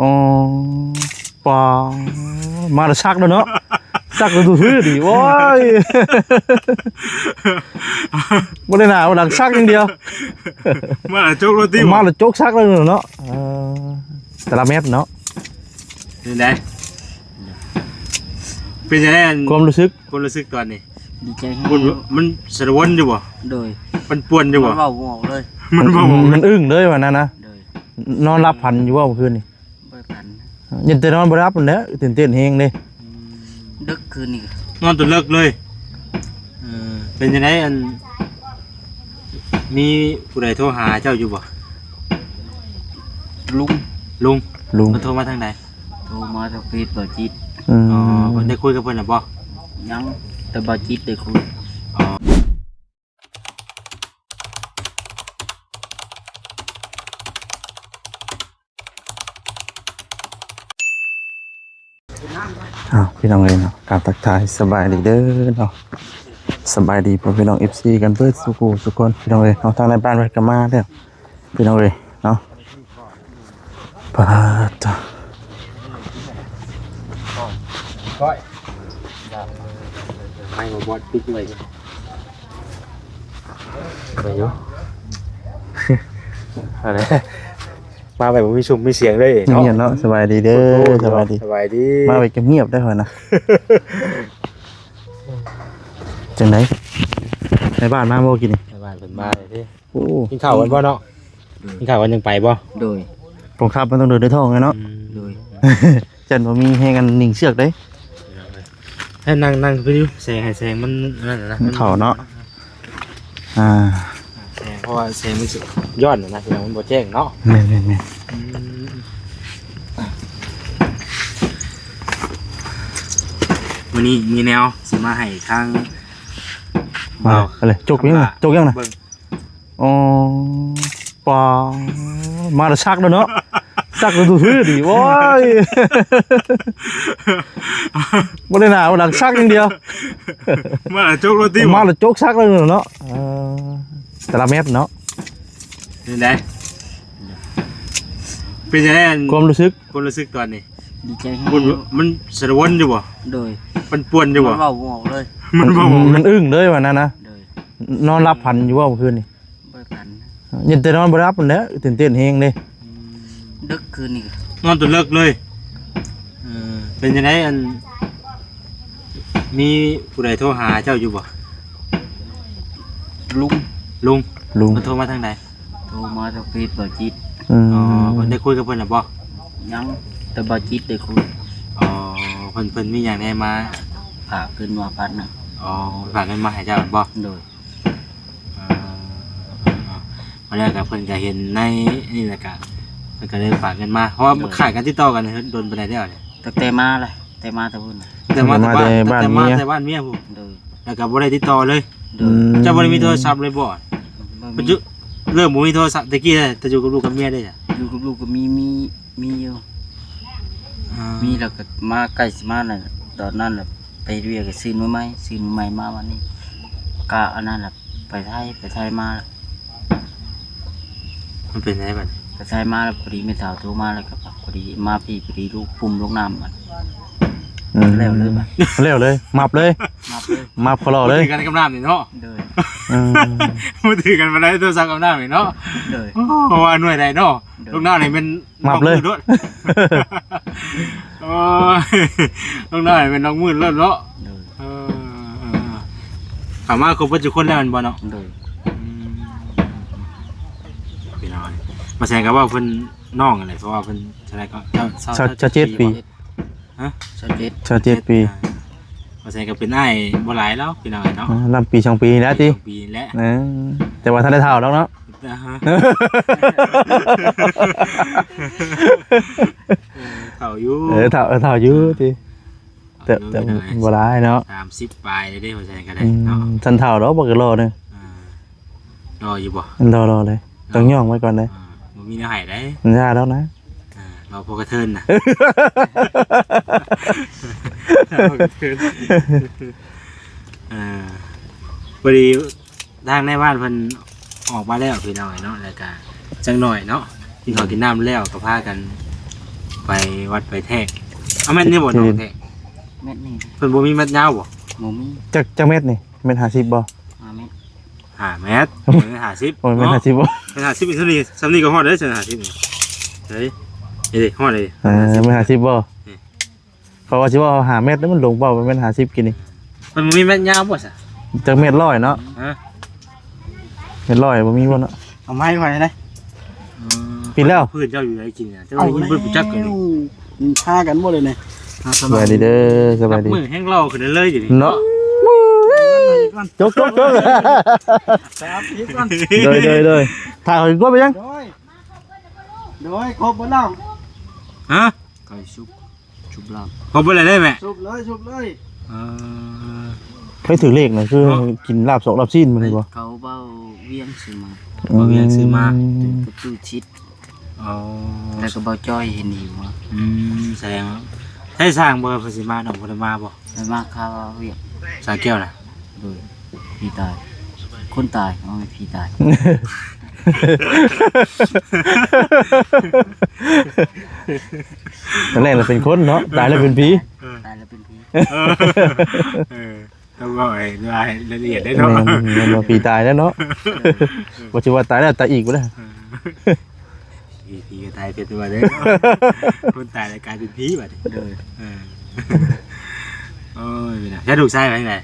ອໍ ປາ ມາແລ້ວຊັກແລ້ວເນາະ ຊັກແລ້ວດູຄືດີ ໂອ້ຍ ບໍ່ໄດ້ໜ້າບໍ່ຫຼັງ ຊັກຢ່າງດຽວ ມາແລ້ວຈົກໂລດຕິ ມາແລ້ວຈົກຊັກແລ້ວເນາະ ເອີ ແຕ່ລະແມັດເນາະ ເປັນໃດ ເປັນຈັ່ງໃດອັນ ຄວາມຮູ້ສຶກ ຄວາມຮູ້ສຶກຕອນນີ້ ດີໃຈແຮງ ມັນ ມັນສະຫຼວນຢູ່ບໍ່? ໂດຍ ປັ່ນປ່ວນຢູ່ບໍ່? ມັນເວົ້າບໍ່ອອກເລີຍ ມັນເວົ້າບໍ່ອອກເລີຍ ມັນອຶ້ງເລີຍວ່ານັ້ນນະ ໂດຍ ນອນຫຼັບຝັນຢູ່ບໍ່ມື້ຄືນນີ້? ບໍ່ໄດ້ຝັນ ຍັງແຕ່ນອນບໍ່ຫຼັບຫັ້ນແຫຼະ ຕື່ນເຕັ້ນແຮງເດ້ ອືມ ດຶກຄືນນີ້ ນອນຈົນເລິກເລີຍ ເອີ ເປັນຈັ່ງໃດ ອັນ ມີຜູ້ໃດໂທຫາເຈົ້າຢູ່ບໍ່? ລຸງ ລຸງ ລຸງ ເພິ່ນໂທມາທາງໃດ? ໂທມາທາງເຟສບ່າວຈິດ ອືມ ອໍ ເພິ່ນໄດ້ຄຸຍກັບເພິ່ນແລ້ວບໍ່? ຍັງ ແຕ່ບ່າວຈິດໄດ້ຄຸຍ ອໍ. ອ້າວ ພີ່ນ້ອງເອີຍເນາະ ກາບທັກທາຍສະບາຍດີເດີເນາະ ສະບາຍດີພໍ່ແມ່ພີ່ນ້ອງ ເອັຟຊີ ກັນເບິດສູ່ຜູ້ສູ່ຄົນ ພີ່ນ້ອງເອີຍເນາະ ທາງໃນບ້ານເພິ່ນກໍມາແລ້ວ ພີ່ນ້ອງເອີຍເນາະ ປາດໂທ້ ໄມ້ມາບອດປິດໄວ້ ໄປຢູ່ ເອົາເດ້ ມາແບບບໍ່ມີຊຸມມີສຽງເລີຍເນາະ ງຽບເນາະ ສະບາຍດີເດີ ໂອ້ຍ ສະບາຍດີ ສະບາຍດີ ມາແບບງຽບໄດ້ຂ້ອຍນະ ຈັ່ງໃດ ໄປບ້ານມາບໍ່ກິນນີ້ ໄປບ້ານເພິ່ນມາເດ້ ໂອ້ ກິນເຂົ້າກັນບໍ່ເນາະ ກິນເຂົ້າກັນຈັ່ງໄປບໍ່ ໂດຍ ກອງທັບມັນຕ້ອງເດີນດ້ວຍທ້ອງເນາະ ອືມ ໂດຍ ຈັ່ງບໍ່ມີແຮງອັນໜິງເຊືອກເດ້ ໃຫ້ນັ່ງ ນັ່ງຄືຢູ່ ແສງ ໃຫ້ແສງມັນນັ້ນນະ ມັນເຂົ້າເນາະ ອ່າ ແສງ ເພາະວ່າແສງມັນຊິຍ້ອນນະ ພີ່ນ້ອງ ມັນບໍ່ແຈ້ງເນາະ ແມ່ນໆໆ ອືມ ມື້ນີ້ມີແນວຊິມາໃຫ້ທາງ ມາເລີຍ ຈົກຍັງນະ ຈົກຍັງນະ ເບິ່ງ ອໍ ປາ ມາແລ້ວຊັກແລ້ວເນາະ ຊັກແລ້ວດູຄືດີ ໂອ້ຍ ບໍ່ໄດ້ໜ້າບໍ່ຫຼັງ ຊັກຢ່າງດຽວ ມາແລ້ວຈົກໂລດຕິ ມາແລ້ວຈົກຊັກແລ້ວເນາະ ເອີ ແຕ່ລະແມັດເນາະ ເປັນໃດ ເປັນຈັ່ງໃດອັນ ຄວາມຮູ້ສຶກ ຄວາມຮູ້ສຶກຕອນນີ້ ດີໃຈແຮງ ມັນ ມັນສະຫຼວນຢູ່ບໍ່? ໂດຍ ປັ່ນປ່ວນຢູ່ບໍ່? ມັນເວົ້າບໍ່ອອກເລີຍ ມັນເວົ້າບໍ່ອອກເລີຍ ມັນອຶ້ງເລີຍວ່ານັ້ນນະ ໂດຍ ນອນຫຼັບຝັນຢູ່ບໍ່ມື້ຄືນນີ້? ບໍ່ໄດ້ຝັນ ຍັງແຕ່ນອນບໍ່ຫຼັບຫັ້ນແຫຼະ ຕື່ນເຕັ້ນແຮງເດ້ ອືມ ດຶກຄືນນີ້ ນອນຈົນເລິກເລີຍ ເອີ ເປັນຈັ່ງໃດ ອັນ ມີຜູ້ໃດໂທຫາເຈົ້າຢູ່ບໍ່? ລຸງ ລຸງ ລຸງ ເພິ່ນໂທມາທາງໃດ? ໂທມາທາງເຟສບ່າວຈິດ ອືມ ອໍ ເພິ່ນໄດ້ຄຸຍກັບເພິ່ນແລ້ວບໍ່? ຍັງ ແຕ່ບ່າວຈິດໄດ້ຄຸຍ ອໍ ເພິ່ນ ເພິ່ນມີຫຍັງແດ່ ມາຝາກເງິນມາພັນໜຶ່ງ ອໍ ຝາກເງິນມາໃຫ້ເຈົ້າແມ່ນບໍ່? ໂດຍ ເອີ ມາແລ້ວກໍເພິ່ນກໍເຫັນໃນນີ້ແລ້ວກໍ ເພິ່ນກໍເລີຍຝາກເງິນມາ ເພາະວ່າ ໂດຍ ຂາຍກັນຕິດຕໍ່ກັນດົນປານໃດແລ້ວນີ້? ຕັ້ງແຕ່ມາແຫຼະ ແຕ່ມາແຕ່ພຸ້ນ ແຕ່ມາແຕ່ບ້ານ ແຕ່ມາແຕ່ບ້ານເມຍພຸ້ນ ໂດຍ ແລ້ວກໍບໍ່ໄດ້ຕິດຕໍ່ເລີຍ ໂດຍ ອືມ ເຈົ້າບໍ່ໄດ້ມີໂທລະສັບເລີຍບໍ່? ບໍ່ມີ ປັດຈຸ ເລີ່ມບໍ່ມີໂທລະສັບ ແຕ່ກີ້ແຕ່ຢູ່ກັບລູກກັບເມຍເດ້ ຢູ່ກັບລູກກໍມີ ມີ ມີຢູ່ ອ່າ ມີແລ້ວກໍມາໃກ້ຊິມານັ້ນ ຕອນນັ້ນແຫຼະ ໄປເຮັດວຽກກໍຊື້ມາໃໝ່ ຊື້ມາໃໝ່ ມາວັນນີ້ ກະອັນນັ້ນແຫຼະ ໄປໄທ ໄປໄທມາ ມັນເປັນໄງບັດນີ້? ໄປໄທມາແລ້ວ ພໍດີແມ່ເຖົ້າໂທມາ ແລ້ວກໍພໍດີມາພີ້ ພໍດີລູກປຸ້ມລົງນ້ຳບັດ ອືມ ແລ້ວເລີຍບັດ ແລ້ວເລີຍ ມັບເລີຍ ມັບເລີຍ ມັບຄໍລໍເລີຍ ຖືກັນກັບນ້ຳນີ້ເນາະ ໂດຍ ອືມ ມືຖືກັນປານໃດ ໂທລະສັບກັບນ້ຳນີ້ເນາະ ໂດຍ ໂອ້ ເພາະວ່າໜ່ວຍໃດເນາະ ໂດຍ ລົງນ້ຳນີ້ແມ່ນ ມັບເລີຍ ໂດດ ໂອ້ຍ ນ້ອງນ້ອຍເປັນນ້ອງມືດເລີດເນາະ ໂດຍ ເອີ ເອີ ເຂົ້າມາຄົບເບິດທຸກຄົນແລ້ວແມ່ນບໍ່ເນາະ ໂດຍ ອືມ ພີ່ນ້ອງ ມາແຊງກັບວ່າເພິ່ນນ້ອງຫັ້ນແຫຼະ ເພາະວ່າເພິ່ນເທົ່າໃດກໍ ຊາວ ຊາວເຈັດປີ ຮະ ຊາວເຈັດ ຊາວເຈັດປີ ອ່າ ມາແຊງກໍເປັນອ້າຍບໍ່ຫຼາຍແລ້ວ ພີ່ນ້ອງເນາະ ອ່າ ນຳປີສອງປີແລ້ວຕິ ປີສອງປີແລ້ວ ເອີ ແຕ່ວ່າທັນໄດ້ເຖົ້າດອກເນາະ ອ່າຮະ ເອີ ເຖົ້າຢູ່ ເອີ ເຖົ້າ ເຖົ້າຢູ່ຕິ ແຕ່ ເຖົ້າຢູ່ ແຕ່ບໍ່ຫຼາຍເນາະ ສາມສິບປາຍເດ້ ວ່າຊັ້ນກໍໄດ້ເນາະ ອືມ ທັນເຖົ້າດອກ ບັກກໍຫຼໍ່ເນາະ ອ່າ ຫຼໍ່ຢູ່ບໍ່? ຫຼໍ່ ຫຼໍ່ເລີຍ ຕ້ອງຍ່ອງໄວ້ກ່ອນເດ້ ອ່າ ບໍ່ມີແນວໃຫ້ເດ້ ຢ່າດອກນະ ອ່າ ລໍພໍກະເທີນນະ ພໍກະເທີນ ເອີ ພໍດີ ທາງໃນບ້ານເພິ່ນອອກມາແລ້ວພີ່ນ້ອງເນາະ ແລ້ວກະຈັກໜ້ອຍເນາະ ກິນເຂົ້າກິນນ້ຳແລ້ວກໍພາກັນ ໄປວັດໄປແທກ ເອົາແມ່ນນີ້ບໍ່ ທີ່ດິນ ນ້ອງແທກ? ແມ່ນນີ້ ເພິ່ນບໍ່ມີແມັດຍາວບໍ່? ບໍ່ມີ. ຈັກ ຈັກແມັດນີ້? ແມັດຫ້າສິບບໍ່? ຫ້າແມັດ. ຫ້າແມັດ ເອີ ຫ້າສິບ ໂອ້ຍ ແມັດ ເນາະ ຫ້າສິບບໍ່? ແມັດຫ້າສິບ ສ່ຳນີ້ ສ່ຳນີ້ກໍຮອດເດ້ ສ່ຳຫ້າສິບນີ້ ເອີ ເອີ ຮອດເດ້ ເອີ ແມ່ນຫ້າສິບບໍ່? ເອີ ຂ້ອຍວ່າຊິເວົ້າຫ້າແມັດ ແລ້ວມັນຫຼົງເປົ້າ ແມ່ນຫ້າສິບກີ້ນີ້. ມັນບໍ່ມີແມັດຍາວບໍ່ຊະ? ຈັກແມັດຮ້ອຍເນາະ? ຮະ? ແມັດຮ້ອຍບໍ່ມີບໍ່ເນາະ? ເອົາໄມ້ໄວ້ນະ. ອືມ ຜິດແລ້ວ. ພື້ນເຈົ້າຢູ່ໃດກິນນະ? ເຈົ້າໄດ້ຍິນເບິດຈັກກັນນີ້. ເອົາ ພາກັນບໍ່ເລີຍນີ້. ສະບາຍດີເດີ ສະບາຍດີ. ນັບມື້ແຮ່ງຫຼໍ່ຂຶ້ນເລີຍດຽວນີ້ເນາະ. ຈົກໆໆ ສາມປີກ່ອນ. ໂດຍໆໆ ຖ້າຂ້ອຍກົດໄປຍັງ? ໂດຍ ໂດຍ ຄົບເບິດແລ້ວ. ຮະ? ໄກ່ສຸກ ຊຸບລາບ ຄົບເບິດແລ້ວເດ້ແມ່? ຊຸບເລີຍ ຊຸບເລີຍ. ເອີ ໃຜຖືກເລກນະ ຄື ເນາະ ກິນລາບສອກລາບຊີ້ນມື້ນີ້ບໍ່? ເຂົາເວົ້າວຽງຊື້ມາ. ເວົ້າວຽງຊື້ມາ. ອືມ ເປັນປະຕູຊິດ. ອໍ ແລ້ວກໍເບົາຈ້ອຍເຫັນຫິວ. ອືມ ສະແດງວ່າ ໃຊ້ຊ່າງບໍ່ ເພິ່ນຊິມາ ນ້ອງບໍ່ໄດ້ມາບໍ່? ໄດ້ມາຄາວຽກ ສາແກ້ວນະ. ໂດຍ ຜີຕາຍ ຄົນຕາຍ ເອົາແມ່ນຜີຕາຍ. ຕອນແລກລະເປັນຄົນເນາະ ຕາຍລະເປັນຜີ. ເອີ ຕາຍລະເປັນຜີ. ເອີ ເອີ ຕ້ອງເວົ້າໃຫ້ລາຍລະອຽດໄດ້ເນາະ. ແມ່ນ ແມ່ນວ່າຜີຕາຍແລ້ວເນາະ. ເອີ ບໍ່ຊິວ່າຕາຍແລ້ວຕາຍອີກບໍ່ໄດ້. ເອີ ຜີ ຜີກໍຕາຍເປັນຕົວເດ້. ຄົນຕາຍແລ້ວກາຍເປັນຜີບັດນີ້. ໂດຍ ເອີ ໂອ້ຍ ເປັນຫຍັງ ແລ້ວລູກຊາຍໄປທາງໃດ?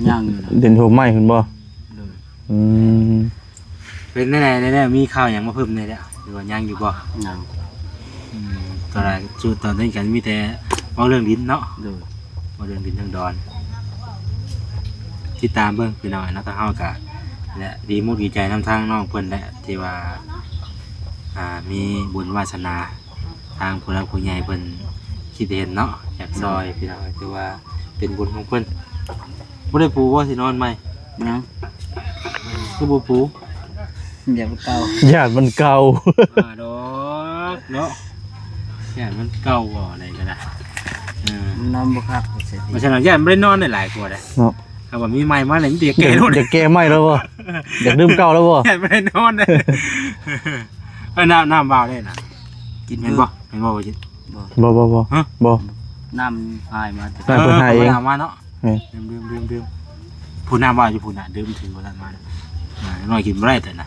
ຍັງຢູ່ນະ ເດັ່ນໂຮມໄມ້ພຸ້ນບໍ່? ໂດຍ ອືມ ເປັນແນວໃດແນວ ມີຂ່າວຫຍັງມາເພີ່ມແດ່ແລ້ວ ຫຼືວ່າຍັງຢູ່ບໍ່? ຍັງ. ອືມ ຕອນນັ້ນ ຊຸດຕອນນີ້ກັນມີແຕ່ເວົ້າເລື່ອງດິນເນາະ. ໂດຍ ເວົ້າເລື່ອງດິນເລື່ອງດອນ ຕິດຕາມເບິ່ງພີ່ນ້ອງເນາະ. ທາງເຮົາກະ ແລະ ດີມຸກດີໃຈນຳທາງນ້ອງເພິ່ນແຫຼະ ທີ່ວ່າ ອ່າ ມີບຸນວາສະໜາ ທາງຜູ້ຫຼັກຜູ້ໃຫຍ່ເພິ່ນຄິດເຫັນເນາະ ຢາກຊ່ອຍພີ່ນ້ອງ ຖືວ່າເປັນບຸນຂອງເພິ່ນ. ບໍ່ໄດ້ປູບໍ່ ຊິນອນໃໝ່? ຍັງ. ຄືບໍ່ປູ? ຢ້ານມັນເກົ່າ ຢ້ານມັນເກົ່າ. ອ່າ ດອກເນາະ ຢ້ານມັນເກົ່າບໍ່ ໃດກໍໄດ້. ເອີ ນອນບໍ່ຄັກ ເພາະສະນັ້ນຢ້ານບໍ່ໄດ້ນອນໄດ້ຫຼາຍກວ່າເດ້ເນາະ. ຖ້າວ່າມີໃໝ່ມານີ້ ມັນຈະແກ້ໂລດ ຢາກແກ້ໃໝ່ແລ້ວບໍ່? ຢາກດື່ມເກົ່າແລ້ວບໍ່? ຢ້ານບໍ່ໄດ້ນອນເດ້. ເອີ ນ້ຳ ນ້ຳວາວເດ້ນະ ກິນ ແມ່ນບໍ່? ແມ່ນບໍ່? ບໍ່ ບໍ່ ບໍ່ ບໍ່ ຮະ? ບໍ່ ນ້ຳຫາຍມາ ນ້ຳເພິ່ນຫາຍເອງ ເອີ ເພິ່ນຫາຍມາເນາະ. ແມ່ນ ດື່ມໆໆ ຜູ້ນ້ຳວ່າຢູ່ພຸ້ນນະ ດື່ມເຖິງບໍ່ທັນມາ. ອ່າ ນ້ອຍກິນບໍ່ໄດ້ແຕ່ນະ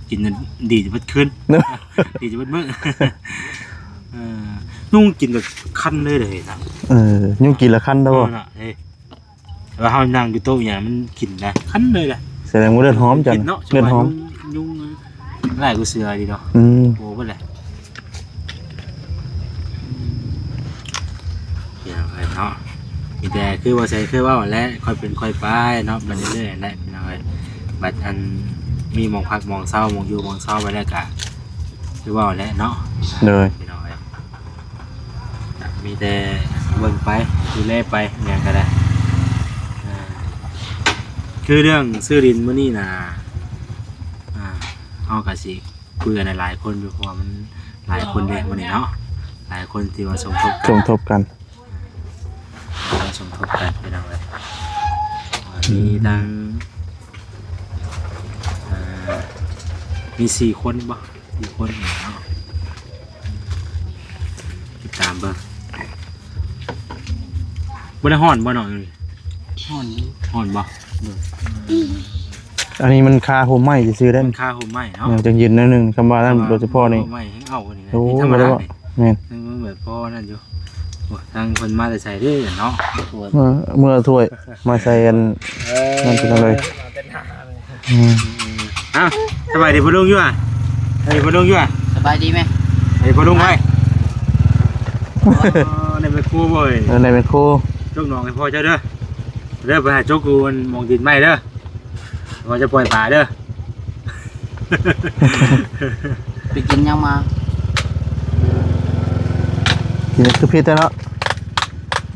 ກິນດີຈະເບິດຄືນ ດີຈະເບິດມື້. ເອີ ຍຸງກິນແບບຄັນເລີຍເດ້ນະ. ເອີ ຍຸງກິນລະຄັນເດ້ບໍ່? ເອີນະ ເອີ ວ່າເຮົານັ່ງຢູ່ໂຕະຫຍັງມັນກິນນະ ຄັນເລີຍນະ. ສະແດງວ່າເລືອດຫອມຈັ່ງ ເນາະ ເລືອດຫອມ ຍຸງ ຍຸງຫຼາຍກວ່າເສືອດີເນາະ. ອືມ ໂອ້ ເບິດແຫຼະ. ພີ່ນ້ອງເອີຍເນາະ ມີແຕ່ຄືວ່າໃສຄືເວົ້າແຫຼະ ຄ່ອຍເປັນຄ່ອຍໄປເນາະ ໄປເລື້ອຍໆແຫຼະພີ່ນ້ອງເອີຍ. ບັດອັນມີໝ່ອງພັກໝ່ອງເຊົາ ໝ່ອງຢູ່ໝ່ອງເຊົາໄປແລ້ວກະຄືເວົ້າແຫຼະເນາະ. ໂດຍ ພີ່ນ້ອງເອີຍ ກະມີແຕ່ເບິ່ງໄປ ດູແລໄປ ຫຍັງກະໄດ້. ເອີ ຄືເລື່ອງຊື້ດິນມື້ນີ້ນະ ອ່າ ເຮົາກະຊິ ຄຸຍກັນຫຼາຍໆຄົນຢູ່ ເພາະວ່າມັນຫຼາຍຄົນເດ້ມື້ນີ້ເນາະ ຫຼາຍຄົນທີ່ວ່າສົມທົບກັນ ສົມທົບກັນ ສົມທົບກັນພີ່ນ້ອງເອີຍ. ມີທັງ ເອີ ມີສີ່ຄົນບໍ່ ສີ່ຄົນເນາະ ຕິດຕາມເບິ່ງ. ບໍ່ໄດ້ຮ້ອນບໍ່ນ້ອງ? ຮ້ອນຢູ່ ຮ້ອນບໍ່? ໂດຍ ອັນນີ້ມັນຄາໂຮມໄມ້ຊື່ໆເດ້ ມັນຄາໂຮມໄມ້ເນາະ ເອີ ຈັ່ງເຢັນໜ້ອຍໜຶ່ງ. ຄຳວ່ານັ້ນ ໂດຍສະເພາະນີ້ ໂຮມໄມ້ແຮງເອົານີ້ນະ ໂອ້ ທຳມະດານີ້. ແມ່ນ ມັນແບບພໍນັ້ນຢູ່. ໂອ້ ທາງເພິ່ນມາແຕ່ໃສເດ້ເນາະ? ເອີ ເມືອຖ້ວຍມາໃສ່ອັນ ເອີ ນັ້ນເປັນຈັ່ງໃດ? ອືມ ເອົ້າ ສະບາຍດີພໍ່ລຸງຢູ່ຫວາ? ສະບາຍດີພໍ່ລຸງຢູ່ຫວາ? ສະບາຍດີແມ່? ສະບາຍດີພໍ່ລຸງໄວ້. ອໍ ໄດ້ແມ່ຄູບໍ່ເອີຍ? ເອີ ໄດ້ແມ່ຄູ. ຈົກໜອງໃຫ້ພໍ່ເຈົ້າເດີ ເດີ ໄປຫາຈົກຢູ່ໝ່ອງດິນໃໝ່ເດີ ວ່າຈະປ່ອຍປາເດີ. ໄປກິນຫຍັງມາ? ກິນຄືຜິດແທ້ເນາະ.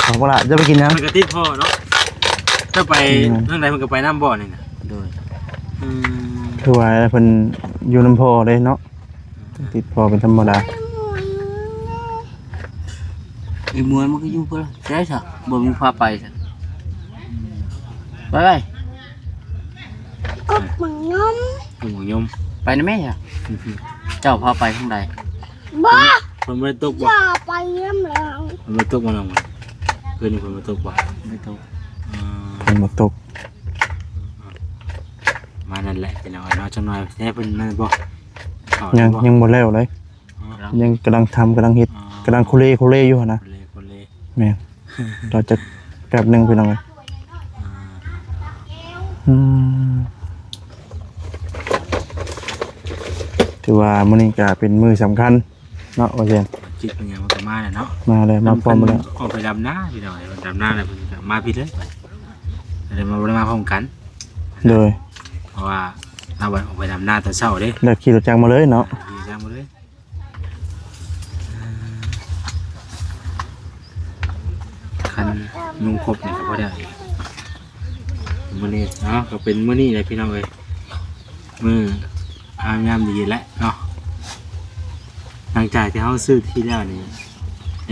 ເອົາບໍ່ລະ ຈະໄປກິນຫຍັງ? ມັນກະຕິດພໍ່ເນາະ ຈະໄປ ອືມ ທາງໃດມັນກະໄປນຳບໍ່ນີ້ນະ? ໂດຍ ອືມ ຄືວ່າເພິ່ນຢູ່ນຳພໍ່ເດ້ເນາະ ອືມ ຕິດພໍ່ເປັນທຳມະດາ. ໄອ້ມວນມັນກະຢູ່ເພິ່ນໃສຊະ ບໍ່ມີພາໄປຊະ ໄປ ໄປ ກົກໝາກຍົມ ກົກໝາກຍົມ ໄປນຳແມ່ຊະ. ເຈົ້າພາໄປທາງໃດ? ບໍ່ ຝົນບໍ່ໄດ້ຕົກບໍ່? ຢ່າໄປນຳແລ້ວ. ຝົນບໍ່ຕົກບໍ່ນ້ອງ? ຄືນນີ້ຝົນບໍ່ຕົກບໍ່? ບໍ່ຕົກ. ອ່າ ຝົນບໍ່ຕົກ. ມານັ້ນແຫຼະພີ່ນ້ອງເອີຍເນາະ ຈັກໜ່ອຍແທ້ເພິ່ນນັ້ນບໍ່? ຍັງ ຍັງບໍ່ແລ້ວເລີຍ. ອໍ ຍັງກຳລັງທຳ ກຳລັງເຮັດ ອໍ ກຳລັງໂຄເລໂຄເລຢູ່ຫັ້ນນະ. ໂຄເລໂຄເລ. ແມ່ນ ລໍຈັກແປັບໜຶ່ງພີ່ນ້ອງເອີຍ. ອ່າ ອືມ ຖືວ່າມື້ນີ້ກະເປັນມື້ສຳຄັນເນາະ ວ່າຊັ້ນ. ຈິດເປັນຫຍັງມັນກະມາແລ້ວເນາະ. ມາແລ້ວ ມາພ້ອມແລ້ວ. ເພິ່ນອອກໄປດຳນາພີ່ນ້ອງເອີຍ ດຳນາແລ້ວເພິ່ນກະມາພີ້ເລີຍ. ແຕ່ວ່າບໍ່ໄດ້ມາພ້ອມກັນ. ໂດຍ. ເພາະວ່າລາວອອກໄປດຳນາແຕ່ເຊົ້າເດ້ ແລ້ວຂີ່ລົດຈັກມາເລີຍເນາະ. ຂີ່ລົດຈັກມາເລີຍ. ຄັນຍຸງຄົບນີ້ກະບໍ່ໄດ້. ມື້ນີ້ເນາະ ກະເປັນມື້ນີ້ແຫຼະພີ່ນ້ອງເອີຍ ມື້ງາມໆດີແຫຼະເນາະ. ຫຼັງຈາກທີ່ເຮົາຊື້ທີ່ແລ້ວນີ້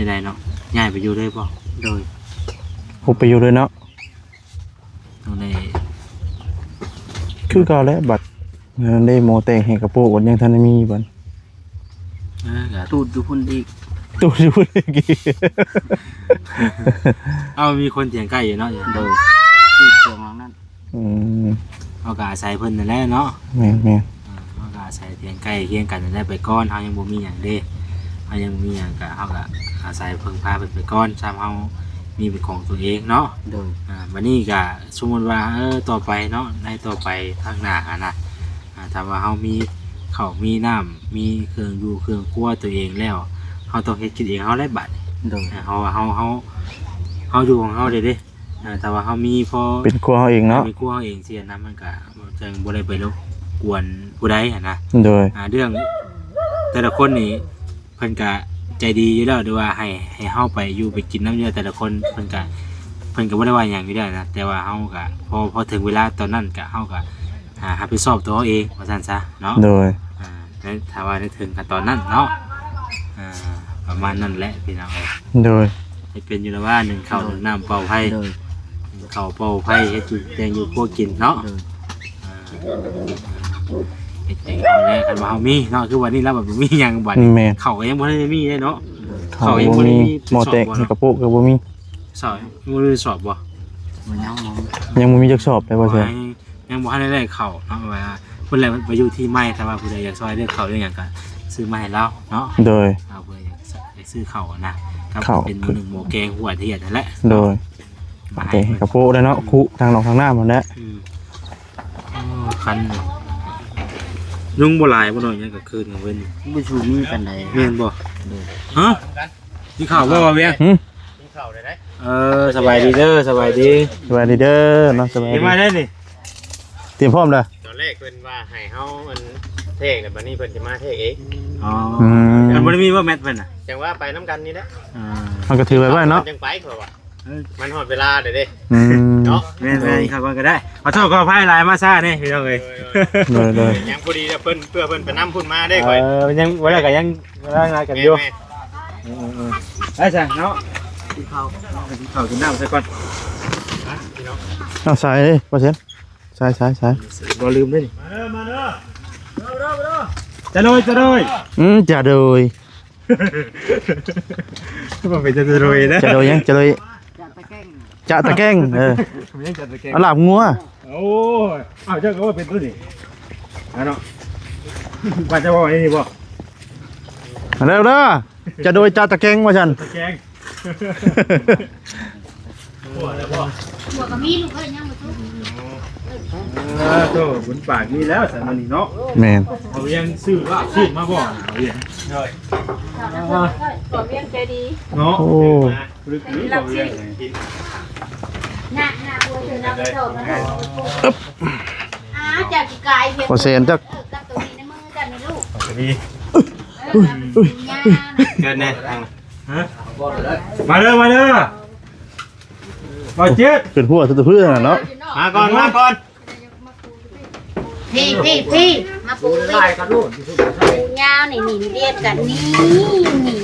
ໄດ້ເນາະ ຍ້າຍໄປຢູ່ເລີຍບໍ່? ໂດຍ. ໂອ ໄປຢູ່ເລີຍເນາະ. ຕ້ອງໄດ້ ຄືເກົ່າແຫຼະ ບັດນັ້ນເດ້ ໝໍແຕກໃຫ້ກະໂປະ ບັດຍັງທັນໄດ້ມີບັດ. ເອີ ກະຕູດຢູ່ພຸ້ນອີກ. ຕູດຢູ່ພຸ້ນອີກ. ເອົາ ມີຄົນຖຽງໃກ້ຢູ່ເນາະ. ໂດຍ. ຕູດເຄື່ອງຫຼັງນັ້ນ. ອືມ ເຮົາກະອາໄສເພິ່ນນັ້ນແຫຼະເນາະ. ແມ່ນໆ. ເອີ ເຮົາກະອາໄສຖຽງໃກ້ຄຽງກັນນັ້ນແຫຼະໄປກ່ອນ ເຮົາຍັງບໍ່ມີຫຍັງເດ້ ເຮົາຍັງບໍ່ມີຫຍັງກະ ເຮົາກະອາໄສເພິ່ງພາເພິ່ນໄປກ່ອນ ຊ່ຳເຮົາມີເປັນຂອງຕົວເອງເນາະ. ໂດຍ. ອ່າ ບາດນີ້ກະສົມມຸດວ່າ ເອີ ຕໍ່ໄປເນາະ ໃນຕໍ່ໄປທາງໜ້າຫັ້ນນະ ອ່າ ຖ້າວ່າເຮົາມີເຂົ້າມີນ້ຳ ມີເຄື່ອງຢູ່ເຄື່ອງຄົວຕົວເອງແລ້ວ ເຮົາຕ້ອງເຮັດກິນເອງເຮົາແຫຼະບາດນີ້. ໂດຍ. ອ່າ ເຮົາ ເຮົາ ເຮົາ ເຮົາຢູ່ຂອງເຮົາໄດ້ເດ້. ອ່າ ຖ້າວ່າເຮົາມີພໍເປັນຄົວເຮົາເອງເນາະ ເປັນຄົວເຮົາເອງຊີ້ນະ ມັນກະຈັ່ງບໍ່ໄດ້ໄປລົບກວນຜູ້ໃດຫັ້ນນະ. ໂດຍ. ອ່າ ເລື່ອງແຕ່ລະຄົນນີ້ ເພິ່ນກະໃຈດີຢູ່ແລ້ວ ຫຼືວ່າໃຫ້ ໃຫ້ເຮົາໄປຢູ່ໄປກິນນຳຢູ່ແລ້ວ ແຕ່ລະຄົນເພິ່ນກະ ເພິ່ນກະບໍ່ໄດ້ວ່າຫຍັງຢູ່ແລ້ວນະ ແຕ່ວ່າເຮົາກະ ພໍ ພໍເຖິງເວລາຕອນນັ້ນກະ ເຮົາກະ ອ່າ ຮັບຜິດຊອບຕົວເຮົາເອງວ່າຊັ້ນຊະເນາະ. ໂດຍ. ອ່າ ໃນ ຖ້າວ່າໃນເຖິງຂັ້ນຕອນນັ້ນເນາະ ອ່າ ປະມານນັ້ນແຫຼະພີ່ນ້ອງເອີຍ. ໂດຍ. ເຮັດເປັນຢູ່ລະວ່າ ໜຶ້ງເຂົ້າ ໂດຍ ໜຶ້ງນ້ຳ ເປົ່າໄຟ ໂດຍ ໜຶ້ງເຂົ້າ ເປົ່າໄຟ ເຮັດກິນແຕ່ງຢູ່ຄົວກິນເນາະ. ໂດຍ. ອ່າ ເຮັດແຕ່ງເອົາແຫຼະ ຄັນວ່າເຮົາມີເນາະ ຄືວ່ານີ້ລະ ແບບບໍ່ມີຫຍັງບັດນີ້. ແມ່ນ. ເຂົ້າກະຍັງບໍ່ທັນໄດ້ມີເດ້ເນາະ. ໂດຍ. ເຂົ້າຍັງບໍ່ມີ ເຂົ້າບໍ່ມີ ໝໍແຕກໃຫ້ກະໂປະກະບໍ່ມີ. ສອບ ຍັງບໍ່ໄດ້ສອບບໍ່? ຍັງ ຍັງບໍ່ມີຈັກສອບເລີຍວ່າຊັ້ນ. ຍັງບໍ່ທັນໄດ້ເຂົ້າເນາະ ແບບວ່າ ພຸ້ນແຫຼະ ໄປຢູ່ທີ່ໃໝ່ ຖ້າວ່າຜູ້ໃດຢາກຊ່ອຍເລື່ອງເຂົ້າເລື່ອງຫຍັງກະຊື້ມາໃຫ້ລາວເນາະ. ໂດຍ. ລາວເພິ່ນຢາກ ຢາກຊື້ເຂົ້ານະ ກັບເຂົ້າ ເປັນໜຶ່ງໝໍແກງຫົວທຽນຫັ້ນແຫຼະ. ໂດຍ. ມາໃຫ້ ແກງກະໂປະໄດ້ເນາະ ຄຸທາງນອກທາງນ້ຳຫັ້ນແຫຼະ. ອືມ. ອໍ ຄັນຍຸງບໍ່ຫຼາຍບໍ່ເນາະ ຍາມກາງຄືນກາງເວັນ ບໍ່ຊູມີປານໃດ. ແມ່ນບໍ່? ໂດຍ. ຮະ? ກິນເຂົ້າບໍ່ ບ່າວວຽງ? ຫື? ກິນເຂົ້າໄດ້ໄດ໋. ເອີ ສະບາຍດີເດີ ສະບາຍດີ ສະບາຍດີເດີເນາະ ສະບາຍດີ. ມາໄດ້ນີ້ ຕຽມພ້ອມແລ້ວ. ຕອນແລກເພິ່ນວ່າໃຫ້ເຮົາອັນແທກ ແລ້ວບັດນີ້ເພິ່ນຊິມາແທກເອງ. ອໍ ອືມ ມັນບໍ່ໄດ້ມີບໍ່ແມັດເພິ່ນນະ? ຈັ່ງວ່າໄປນຳກັນນີ້ແຫຼະ. ອ່າ ມັນກະຖືໄວ້ໄວ້ເນາະ ມັນຈັ່ງໄປ ເພາະວ່າ ມັນຮອດເວລາແລ້ວເດ້. ອືມ ເນາະ ແມ່ນໆ ເຂົ້າກ່ອນກະໄດ້. ຂໍໂທດຂໍອະໄພຫຼາຍ ມາຊ້າເດ້ພີ່ນ້ອງເອີຍ. ໂດຍໆ ຍັງພໍດີເພິ່ນ ເພື່ອເພິ່ນໄປນຳພຸ້ນມາເດ້ຂ້ອຍ. ເອີ ຍັງບໍ່ໄດ້ກະຍັງ ລາຍງານກັນຢູ່. ແມ່ນໆ ເອີໆໆ ໄປຊະເນາະ ກິນເຂົ້າ ກິນເຂົ້າກິນນ້ຳຊະກ່ອນ. ເອົາສາຍເດ້ ບໍ່ເຊັນ ສາຍ ສາຍ ສາຍ ບໍ່ລືມເດ້ນີ້. ມາເດີ ມາເດີ ຈາໂດຍ ຈາໂດຍ. ອືມ ຈາໂດຍ ບໍ່ເປັນຈາໂດຍນະ ຈາໂດຍຫຍັງ ຈາໂດຍ ຈາຕະແກງ ຈາຕະແກງ. ເອີ ມັນຍັງຈາຕະແກງ ອາ ລາບງົວ. ໂອ້ຍ ເອົາ ເຈົ້າກະວ່າເປັນໂຕນີ້ ອາ ເນາະ ວ່າຈະເວົ້າອັນນີ້ບໍ່? ມາເດີ ເດີ ຈາໂດຍ ຈາຕະແກງວ່າຊັ້ນ ຕະແກງ. ຫົວກະມີລູກເອີຍ ຍັງບໍ່ສຸກ. ເອີ ໂຕບຸນປາກມີແລ້ວຊັ້ນມື້ນີ້ເນາະ. ແມ່ນ ເອົາຫຍັງຊື້ລາບຊີ້ນມາບໍ່ ເອົາຫຍັງ. ໂດຍ ຂອບໃຈດີເນາະ. ໂອ້ ບໍ່ແຊນຈັກ ເກີນແນ່. ຮະ ມາເດີ ມາເດີ ບໍ່ເຈັບ ຂຶ້ນຫົວ ເນາະ. ມາກ່ອນ ມາກ່ອນ. ພີ້ ພີ້ ພີ້ ມາປູພີ້ ປູຍາວນີ້ ນີ້ລຽນກັນນີ້ ນີ້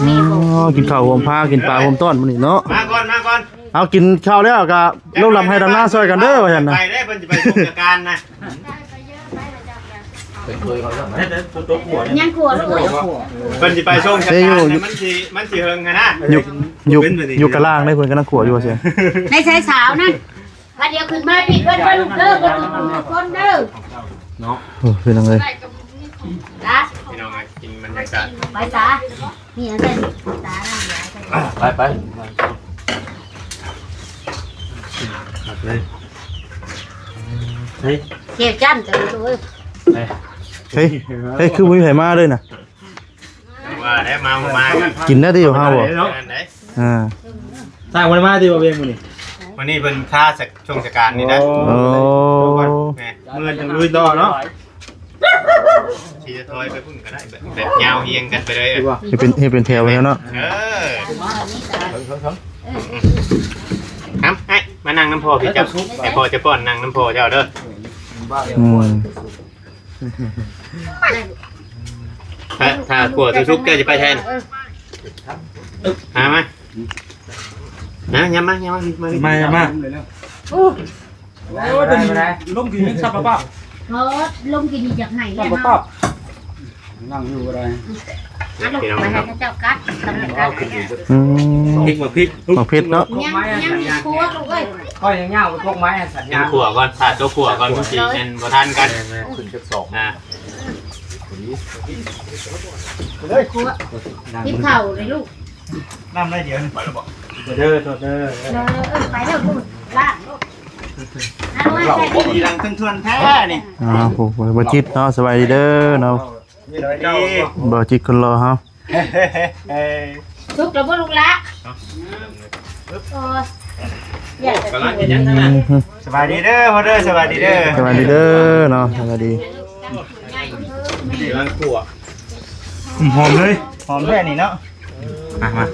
ນີ້. ອໍ ກິນເຂົ້າຮ່ວມພາ ກິນປາຮ່ວມຕ້ອນມື້ນີ້ເນາະ. ມາກ່ອນ ມາກ່ອນ. ເຮົາກິນເຂົ້າແລ້ວກະລົງດຳໄຮ່ດຳນາຊ່ອຍກັນເດີ ວ່າຊັ້ນນະ. ໄປເດ້ ເພິ່ນຊິໄປຊົມສະການນະ. ຍັງຂົວລູກເອີຍ ເພິ່ນຊິໄປຊົງຊະຕາ ເຊຢູ່ ມັນຊິ ມັນຊິເຫິງຫັ້ນນະ ຢູ່ ຢູ່ ຢູ່ກະລາງເດ້ ເພິ່ນກຳລັງຂົວຢູ່ວ່າຊັ້ນ ໃນຊາຍສາວນັ້ນ ພາດຽວຂຶ້ນມາປິດເພິ່ນເດີລູກເດີ ບໍ່ຖືກຄົນເດີ ເນາະ ໂອ້ ພີ່ນ້ອງເອີຍ ລະ ພີ່ນ້ອງເອີຍ ກິນບັນຍາກາດ ໄປສາ ນີ້ອັນນັ້ນ ສານັ້ນ ໄປ ໄປ ຄັກເລີຍ ເຮີ້ຍ ແຈ່ວຈ້ຳເດີລູກເອີຍ ເຮີ້ຍ ເຮີ້ຍ ຄືບໍ່ມີໃຜມາເລີຍນະ ວ່າແລ້ວ ມາບໍ່ມາ ກິນໄດ້ຕິຢູ່ເຮົາບໍ່ ເນາະ ນັ້ນເດ້ ອ່າ ຊ່າງບໍ່ໄດ້ມາຕິບໍ່ວຽງມື້ນີ້ ມື້ນີ້ເພິ່ນຄາສັກ ຊ່ວງສະການນີ້ນະ ໂອ້ ແມ່ນ ເມື່ອຈັ່ງລຸຍຕໍ່ເນາະ ຊິຈະຖອຍໄປພຸ້ນກໍໄດ້ ແບບ ແບບຍາວຮຽງກັນໄປເລີຍ ເຮັດເປັນ ເຮັດເປັນແຖວໄປແລ້ວເນາະ ເອີ ນຳ ໃຫ້ມານັ່ງນຳພໍ່ພີ່ເຈົ້າ ໃຫ້ພໍ່ຈະປ້ອນນັ່ງນຳພໍ່ເຈົ້າເດີ ອືມ ຖ້າ ຖ້າຂົ້ວສຸກ ເຈົ້າຈະໄປໃສນະ ຫາມາ ນະ ຍາມມາ ຍາມມາ ມາ ມາ ມາ ໂອ້ ໂອ້ຍ ເປັນລົມກິນສັບປະປາບ ເອີ ລົມກິນນີ້ຢາກໃຫ້ແລ້ວເນາະ ນັ່ງຢູ່ບໍ່ໄດ້ ອັນລູກໄປໃຫ້ເຂົາເຈົ້າກັດ ກຳລັງກັດ ອືມ ພລິກ ໝາກພິກ ໝາກພິກເນາະ ຍັງ ຍັງມີຄົວລູກເອີຍ ຂ້ອຍຍັງຍາວພວກໄມ້ອັນສັນຍາວ ຍັງຂົ້ວກ່ອນ ຖ້າຕົວຂົ້ວກ່ອນມັນຊິແມ່ນບໍ່ທັນກັນ ຂຶ້ນຈັກສອງ ອ່າ ຄົວ ກິນເຂົ້າເລີຍລູກ ນ້ຳໄດ້ດຽວໜຶ່ງ ໄປແລ້ວບໍ່ ເດີ ໂທດເດີ ເອີ ເອີ ໄປແລ້ວລູກ ລ້າງລູກ ເອົາໄວ້ໃສ່ດີໆ ດີດັງເຖິງທວນແທ້ນີ້ ອ່າ ໂອ້ ບໍ່ຈິດເນາະ ສະບາຍດີເດີເນາະ ບໍ່ຈິດຄົນຫຼໍ່ເຮົາ ສຸກແລ້ວບໍ່ລູກຫຼ້າ ໂອ້ຍ ຢາກຈະກິນ ອືມ ສະບາຍດີເດີພໍ່ເດີ ສະບາຍດີເດີ ສະບາຍດີເດີເນາະ ສະບາຍດີ ກຳລັງຂົ້ວ ຫອມເລີຍ ຫອມແທ້ນີ້ເນາະ ມາ ມາ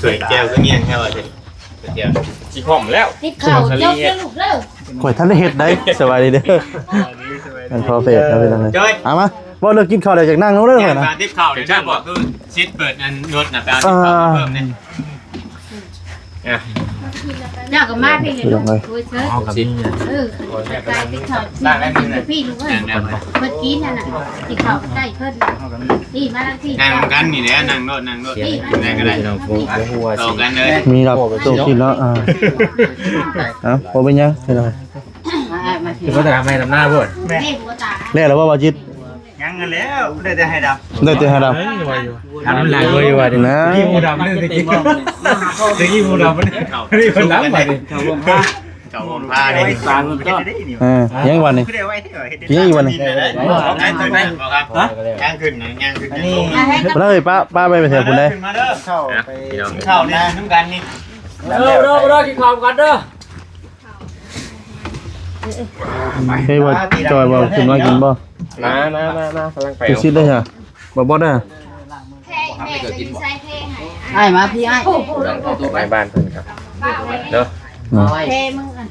ຊ່ວຍແຈ່ວຄືງຽງແທ້ວ່າ ຊິຫອມແລ້ວ ຕິບເຂົ້າ ຈົບເດີລູກເດີ ຂ້ອຍທັນໄດ້ເຮັດໄດ໋ ສະບາຍດີເດີ ອັນພໍ່ເຟດເນາະ ພີ່ນ້ອງເອີຍ ເອົາມາ ເວົ້າເລື່ອງກິນເຂົ້າແລ້ວ ຢາກນັ່ງລົງເດີຂ້ອຍນະ ຕິບເຂົ້າ ເຈົ້າບອກຄືຊິດເປີດອັນລົດນະ ໄປເອົາຕິບເຂົ້າມາເພີ່ມແດ່ ອ່ະ ເຈົ້າກໍມາພີ່ເດີລູກ ພີ່ນ້ອງເອີຍ ໂອ້ຍເຊີຍ ເອົາກັບນີ້ ເອີ ໄປຕິບເຂົ້າ ພີ່ລູກເອີຍ ເພິ່ນກິນຫັ້ນນະ ຕິບເຂົ້າໃກ້ເພິ່ນ ພີ່ມາທາງພີ່ ນັ່ງນຳກັນນີ້ແຫຼະ ນັ່ງໂລດ ນັ່ງໂລດ ນີ້ ໄດ້ກໍໄດ້ ພີ່ນ້ອງ ບໍ່ຮູ້ວ່າ ຕໍ່ກັນເລີຍ ມີດອກໂຕກິນເນາະ ອ່າ ເອົ້າ ບໍ່ເປັນຫຍັງ ພີ່ນ້ອງ ມາ ມາ ຄືວ່າຈະທຳໄຮ່ທຳນາພຸ້ນ ແມ່ ແລ້ວລະບໍ່ ບ່າວຈິດ ຍັງຫັ້ນແຫຼ້ວ ໄດ້ແຕ່ໄຮ່ດຳ ໄດ້ແຕ່ໄຮ່ດຳ ເອີ ວ່າຢູ່ ທຳມັນຫຼາຍກວ່າຢູ່ວ່ານີ້ນະ ກີ້ໝູດຳນີ້ ຕະກີ້ ຕະກີ້ໝູດຳນີ້ ນີ້ເພິ່ນດຳບາດນີ້ ເຂົ້າຮ່ວມພາ ເຂົ້າຮ່ວມພານີ້ ເອີ ຍັງບາດນີ້ ກິນອີກບາດນີ້ ໄດ້ໄດ້ບໍ່ຄັບ ຮະ ຍ່າງຂຶ້ນ ຍ່າງຂຶ້ນ ອັນນີ້ ເລີຍ ປ້າ ປ້າໄປໄປແຖວພຸ້ນໄດ໋ ເຂົ້າໄປ ເຂົ້ານີ້ນຳກັນນີ້ ເດີ ເດີ ເດີ ກິນຂ້າວກັນເດີ ເຮີ້ຍ ບໍ່ຈ່ອຍບໍ່ ຂຶ້ນມາກິນບໍ່ ມາ ມາ ມາ ມາ ກຳລັງໄປ ຊິໄດ້ຫະ ບໍ່ ບໍ່ໄດ້ຫະ ອ້າຍມາພີ່ອ້າຍ ໄປບ້ານເພິ່ນກັນເນາະ ເພ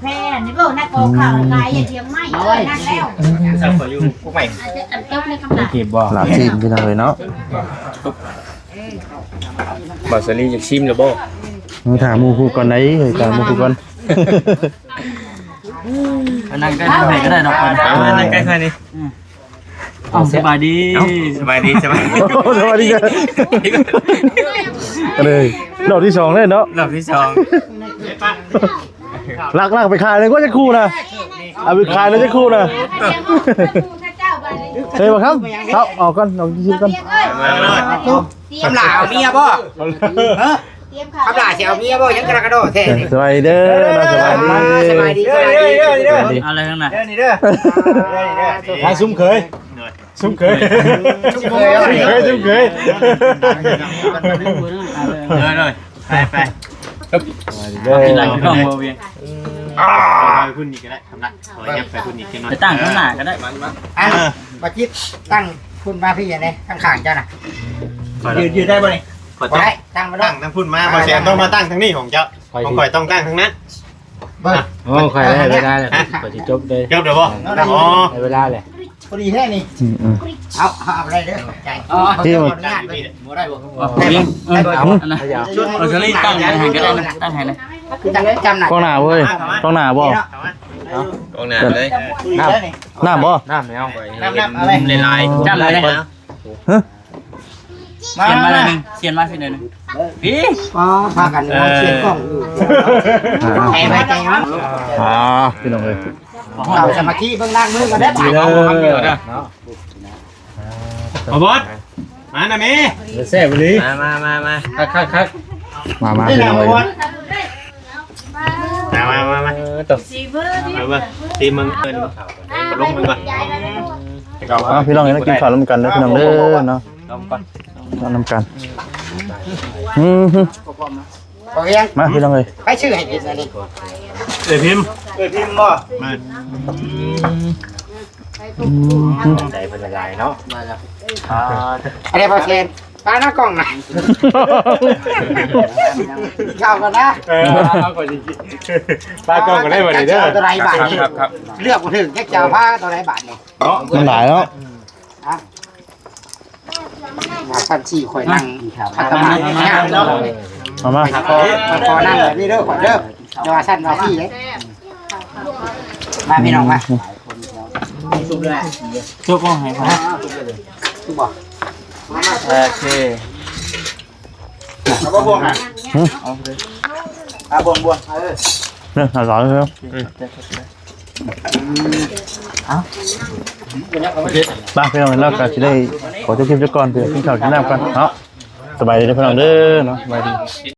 ເພອັນນີ້ບໍ່ ນັກກອງເຂົ້າກາຍ ອືມ ຢາກຕຽມໄມ້ ເອີ ນັ້ນແລ້ວ ເຈົ້າກໍຢູ່ພວກໃໝ່ ອັນຈົບໃນຄຳຖາມ ເກັບບໍ່ ລາບຊີ້ນ ພີ່ນ້ອງເອີຍເນາະ ບ່າວສາລີຢາກຊີມແລ້ວບໍ່ ເອີ ຖາມໝູ່ຜູ້ກ່ອນໄດ໋ ເອີ ຖາມໝູ່ຜູ້ກ່ອນ ນັ່ງໃກ້ຂ້ອຍກໍໄດ້ດອກ ເອີ ນັ່ງໃກ້ຂ້ອຍນີ້ ອືມ ເອົ້າ ສະບາຍດີ ເອົ້າ ສະບາຍດີ ສະບາຍດີ ໂອ້ ສະບາຍດີເດີ ເອີ ຮອບທີສອງເລີຍເນາະ ຮອບທີສອງ ລັກ ລັກໄປຂາຍເລີຍ ກວ່າຈະຄູ່ນະ ເອົາໄປຂາຍເລີຍ ຈະຄູ່ນະ ເຮີ້ຍ ບໍ່ຄຳ ເອົາ ອອກກ່ອນ ອອກ ຊິບກ່ອນ ຄຳຫຼ້າເອົາເມຍບໍ່ ຮະ ຄຳຫຼ້າຊິເອົາເມຍບໍ່ ຍັງກະລະກະດໍ້ແທ້ນີ້ ສະບາຍດີເດີ ສະບາຍດີ ສະບາຍດີ ສະບາຍດີ ເອົາເລີຍທາງນັ້ນ ເດີນີ້ເດີ ມາຊຸມເຂີຍ ຊຸມເຂີຍ ຊຸມເຂີຍ ຊຸມເຂີຍ ເດີ ເດີ ໄປ ໄປ ກິນຫຼາຍຄືເກົ່າບໍ່ວຽງ ໄປພຸ້ນນີ້ກໍໄດ້ ຄຳນັດ ຂໍຫຍັບໄປພຸ້ນອີກຈັກໜ້ອຍ ໄປຕັ້ງຂ້າງໜ້າກໍໄດ້ ມາ ມາ ເອີ ບໍ່ຈິດ ຕັ້ງພຸ້ນມາພີ້ແດ່ ຂ້າງໆເຈົ້ານະ ຢືນ ຢືນໄດ້ບໍ່ນີ້ ບໍ່ໄດ້ ຕັ້ງບໍ່ໄດ້ ຕັ້ງທາງພຸ້ນມາ ບໍ່ແຊນຕ້ອງມາຕັ້ງທາງນີ້ຂອງເຈົ້າ ຂອງຂ້ອຍຕ້ອງຕັ້ງທາງນັ້ນ ເບິ່ງ ໂອ້ ຂ້ອຍໄດ້ເວລາແລ້ວ ຂ້ອຍຊິຈົບເລີຍ ຈົບແລ້ວບໍ່ ອໍ ໄດ້ເວລາແລ້ວ ພໍດີແທ້ນີ້ ອືມໆ ເອົາ ເອົາໄດ້ເດີ ຂອບໃຈ ທີ່ ຂໍອະນຸຍາດ ບໍ່ໄດ້ບໍ່ ເອົາ ເອົາ ອັນນັ້ນ ເອົາສະລີຕັ້ງໃຫ້ຫັ້ນກໍໄດ້ນະ ຕັ້ງໃຫ້ນະ ຄືຈັ່ງໄດ້ຈຳໜ້າ ກ້ອງໜ້າເວີຍ ກ້ອງໜ້າບໍ່ ກ້ອງໜ້າເລີຍ ນີ້ ນ້ຳບໍ່? ນ້ຳແລ້ວ ນ້ຳ ນ້ຳ ເອົາເລີຍ ຫຼາຍໆ ຈ້ຳເລີຍນະ ຮະ? ມາ ສຽນມາໜ້ອຍໜຶ່ງ ສຽນມາຊິໜ້ອຍໜຶ່ງ ພີ່ ອໍ ພາກັນ ເອີ ເອົາສຽນກ້ອງຢູ່ ອ່າ ໃຈໄວ້ໃຈມັນ ອ່າ ພີ່ນ້ອງເອີຍ ເອົາສະມາທິເບິ່ງລ້າງມືກ່ອນເດີ ເນາະ ພໍ່ບົດ ມານະແມ່ ແຊບອີ່ຫຼີ ມາ ມາ ມາ ມາ ຄັກໆໆ ມາ ມາ ພີ່ນ້ອງເອີຍ ມາ ມາ ມາ ມາ ເອີ ຕົວ ສີມື ມາເບິ່ງ ສີມື ເອີ້ນບໍ່ ລົງມືກ່ອນ ເອົາ ພີ່ນ້ອງເອີຍ ກິນເຂົ້ານຳກັນເດີ ພີ່ນ້ອງເດີ ເນາະ ລົງກ່ອນ ນຳກັນ ອືມ ບໍ່ຮຽງ ມາ ພີ່ນ້ອງເອີຍ ໃຜຊື້ໃຫ້ກິນອັນນີ້ ເອື້ອຍພິມ ເອື້ອຍພິມບໍ່ ມາ ອືມ ໃຈເພິ່ນຫຼາຍເນາະ ມາແລ້ວ ອ່າ ອັນນີ້ບໍ່ເຊນ ປາໜ້າກ້ອງນະ ເຂົ້າກ່ອນນະ ເອີ ເອົາກ່ອນ ປາກ້ອງກໍໄດ້ບັດນີ້ເດີ ເອົາຕົວໃດບາດນີ້ ຄັບໆ ເລືອກບໍ່ຖືກ ຈັກຈະເອົາປາຕົວໃດບາດນີ້ ເນາະ ມັນຫຼາຍເນາະ ຮະ ມາຊັ້ນສີ່ ຂ້ອຍນັ່ງຂັດສະມາທິ ເອົາມາ ຂ້ອຍຂໍ ຂ້ອຍຂໍນັ່ງແບບນີ້ເດີ ຂ້ອຍເດີ ຢ່າວ່າຊັ້ນວ່າສີ່ເດ້ ມາພີ່ນ້ອງມາ ຊຸບເລີຍ ຊຸບບໍ່ໃຫ້ ຊຸບບໍ່ ໂອເຄ ເອົາບໍ່ບ່ວງຫັ້ນ ຫືມ ເອົາເລີຍ ເອົາບ່ວງ ບ່ວງ ເອີ ເນາະ ຫຼາຍເນາະ ເອົາ ໄປພີ່ນ້ອງ ແລ້ວກໍຊິໄດ້ຂໍຈົບຄລິບໄວ້ກ່ອນ ໄປກິນເຂົ້າກິນນ້ຳກ່ອນເນາະ ສະບາຍດີເດີພີ່ນ້ອງເດີເນາະ ສະບາຍດີ.